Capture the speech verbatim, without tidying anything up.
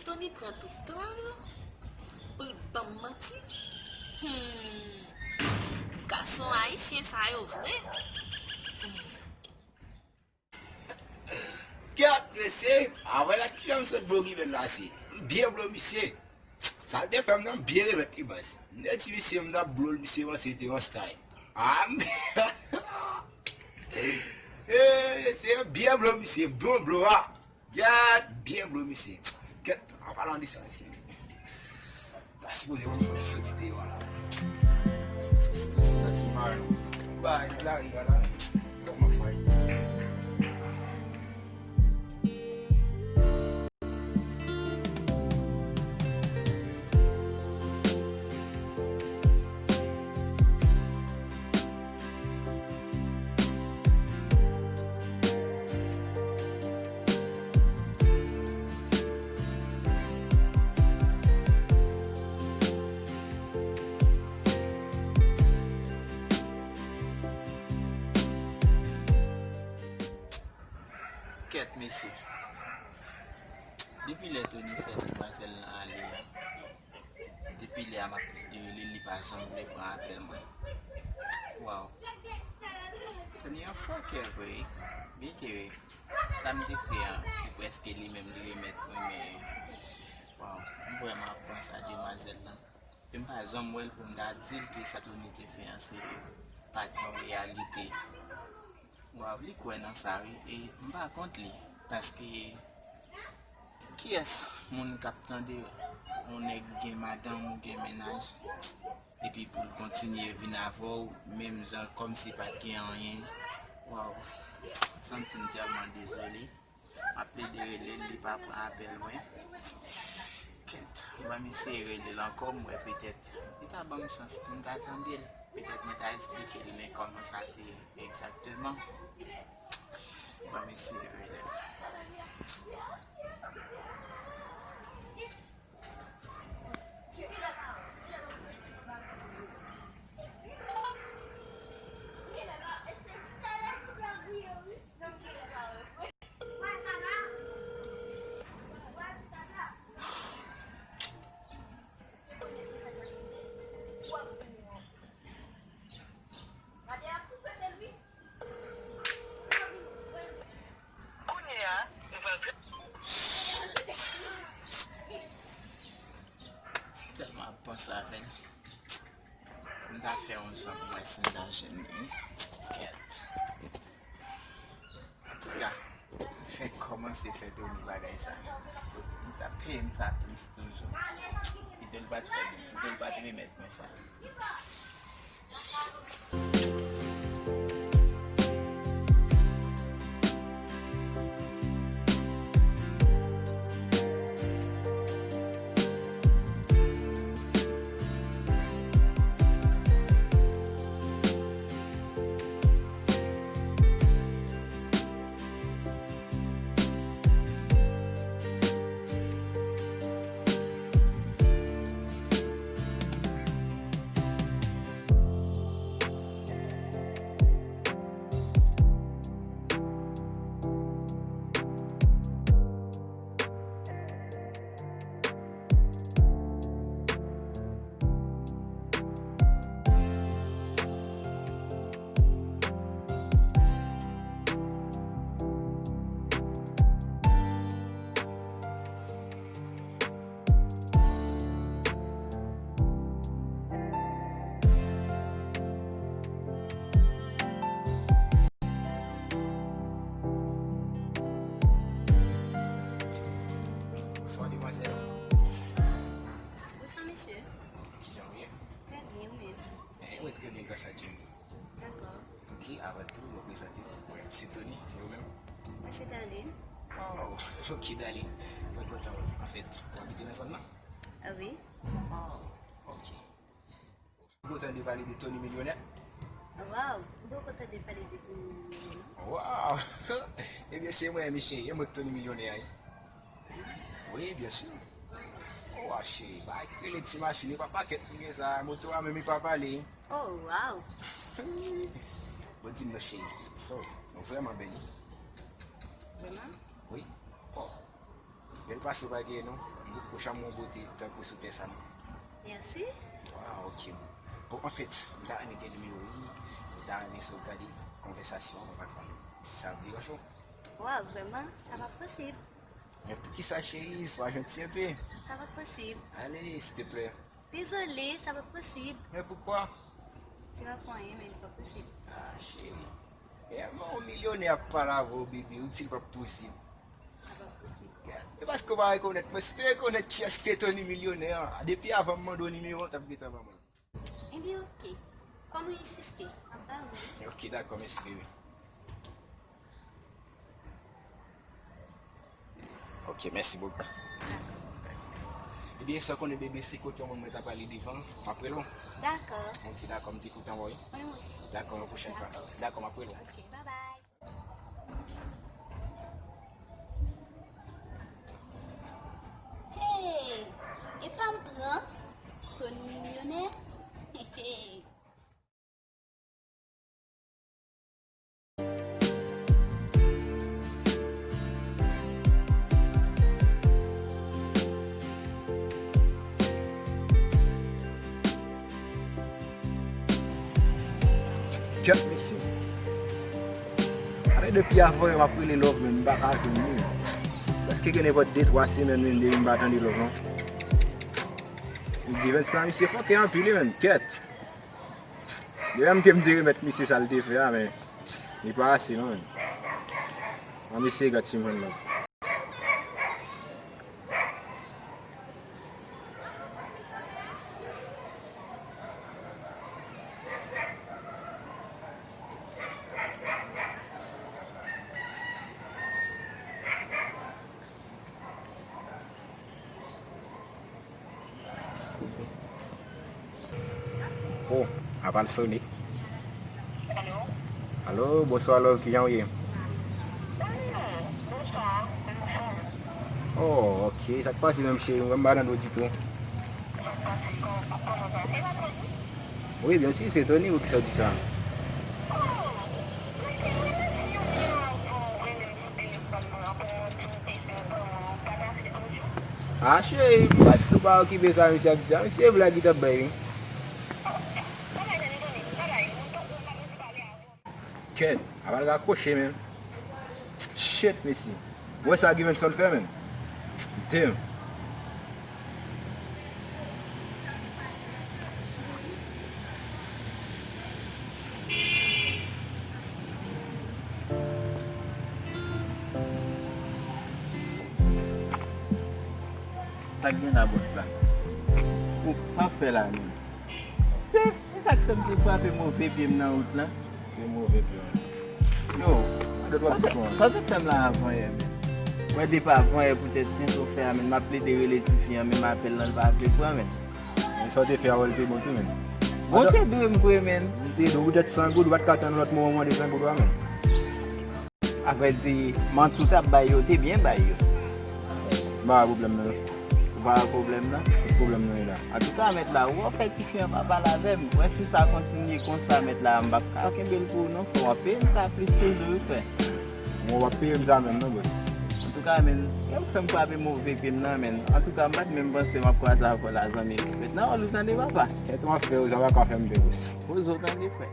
Tony pran tout tan l pou l ban m manti. Hmm. Gason ayisyen sa yo vre. Hmm. Gad mesye, a wè gad kijan m sot blo givèn la se. M byen blo misye. Sa l te fè m nan, m byen remèt li baz. M te di misye m t ap blo l, misye panse te yon style. Ah, m- Eh, se byen blo misye, bon blo a. Gad, byen blo misye. Kèt, an palan de sa, mesye. Ta sipoze yon fòs soti deyò a la. Fòs soti nan ti mayo. Bay, nan lari a la. Kòman fay? Kèt mesye. Depi lè Tony fè demwazèl lan ale a, depi lè a m ap plede rele l, li pa janm vle pran apèl mwen. Waw. Tony an fòkè vre, wi. Byenke sa m te fè an, se prèske li menm li remèt mwen, men, waw, m vrèman ap panse a demwazèl lan. E m pa janm wè l pou m ta di l ke sa Tony te fè an, se pa t yon reyalite. Waw, li kwè nan sa, wi. E m pa kont li, paske kiyès moun k ap tande yon nèg gen madanm ou gen mennaj, epi pou l kontinye vin avè w, menm jan kòmsi pa t gen anyen? Waw, m santi m tèlman dezole. M ap plede rele l, li pa pran apèl mwen. Kèt, ban m eseye rele l ankò, m wè petèt li ta ban m chans pou m ta tande l. Petèt mwen ta esplike l, men kòman sa te ye egzakteman. Ban m eseye rele l. Shit. Tèlman ap panse avè l. M ta fè yon jan pou mwen si m ta jwenn li. Kèt. Antouka, m fèk kòmanse fè Tony bagay sa. Sa peye m sa plis toujou. Pito l pa t fè, pito l pa t remèt mwen sa. Bonswa, demwazèl. Bonswa, mesye. Kijan w ye? Trè byen, ou menm? Eh, mwen trè byen, gras a Dye. Dakò. Ok, avan tou, mwen prezante mwen, se Tony, e ou menm? Mwen se Darline. Oh, ok, Darline. Mwen kontan wè w. Anfèt, ou abite nan zòn nan? Ah wi. Oh, ok. Ou kontan de pale de Tony Milyonè? Waw, m poko tande pale de Tony Milyonè. Waw! Ebyen, se mwen, mesye. E mwen k Tony Milyonè a, wi. Wi, byen si. O, a cheri, bagay ki rele ti machin, e pa pakèt m gen sa, moto a menm e pa pale. Oh, waw! Bon, di m non, cheri. So, nou vrèman bèl, wi. Vrèman? Wi. Oh. Bèl pase w pa genyen, non. Ou janm yon bote tankou sou tè sa, non? Mèsi. Waw, ok, bon. Bon, anfèt, m ta renmen gen nimewo w wi. M ta renmen si w gade konvèsasyon an, mwen pa konn si sa ap deranje w. Waw, vrèman, sa p ap posib. Men poukisa, cheri, swa janti enpe. Sa p ap posib. Ale, silteplè. Dezole, sa p ap posib. Men poukwa? Se pa pou anyen, men li p ap posib. Ah, cheri. E, men yon milyonè ap pale avè w, bebe, ou di l p ap posib. Sa p ap posib. E paske w pa rekonèt mwen. Si w te rekonèt kiyès ki te Tony milyonè an, depi avan m mande w nimewo an, w t ap gentan ban mwen l. Ebyen, ok. Kòm ou ensiste, m ap ba ou li. Ok, dakò, mèsi, bebe. Ok, mèsi boug. Ebyen, sa w konnen, bebe, se kote yon moun mwen ta prale devan, m ap rele w. Dakò. Ok, dakò, m te kontan wè w wi. Mwen osi. Dakò, yon pwochèn fwa. Dakò. Dakò, m ap rele w. Ok, bye bye. Hey! Epa m pran Tony milyonè? Hey! Kèt mesye. Ale depi avan yè m ap rele Love, men m pa ka jwenn li. Prèske gen nenpòt de twa semèn, men depi m pa tande Love, non. Givens la, misye fòkè anpil, wi, men. Kèt. Depi m te, m te remèt misye sa l te fè a, men li pa ase, non, men. An m eseye gad si m jwenn Love. Oh, apa l sone. Alo? Alo, bonswa love, kijan w ye? Hmm, bonswa, m anfòm. Oh, ok, sa k pase menm cheri, m wè m pa tande w ditou. Sa k pase, kò-, kòman sa? Se pa Tony? Wi, byen si, se Tony, poukisa w di sa? Oh, men te renmen si yon jan avan w renmen m sou telefòn mwen an, pou w di m te fè ban mwen, ou pa t ase toujou? Ah, cheri, m pa t, ou pa okipe sa misye ap di a, misye blag li t ap bay, wi. Kèt, apa l rakwoche menm. Shit, mesye. Ou wè sa Givenson fè menm? Damn. Sa k gen la, bòs la? Ou, sa w fè la menm? Se, se sa k fè m te frape move pye m nan wout lan. Se move pye w. Yo, sa w te fè m la avan yè, men. Wè depi avan yè poutèt tenten w fè a, men m ap plede rele tifi an, men m apèl lan, l pa vle pran, men. Men sa w te fè a, wè l te bon tou, men. Bon, te dwe m vre, men. Li te dwe poutèt san goud, ou pa t ka tann lòt moman mande san goud ou a, men. Avrèdi, manti w t ap bay yo, w te byen bay yo. M pa wè pwoblèm nan, non. Ou pa wè pwoblèm nan? Ki pwoblèm nan ye la? Antouka, mèt la, ou wè w fè tifi an pa pale avè m. Mwen, si sa kontinye konsa, mèt la, m p ap ka kenbe l pou ou, non. Fò w ap peye m sa plis toujou, wi, frè. Bon, w ap peye m sa menm, non, bòs. Antouka, men, yo fè m frape move pye m nan, men. Antouka, m pa t menm panse m ap kwaze avè w la, zanmi. Mèt nan, ou tande, papa. Tèt w ap fè yo, sa pa ka fè m pè, bòs. Poze w, tande, frè.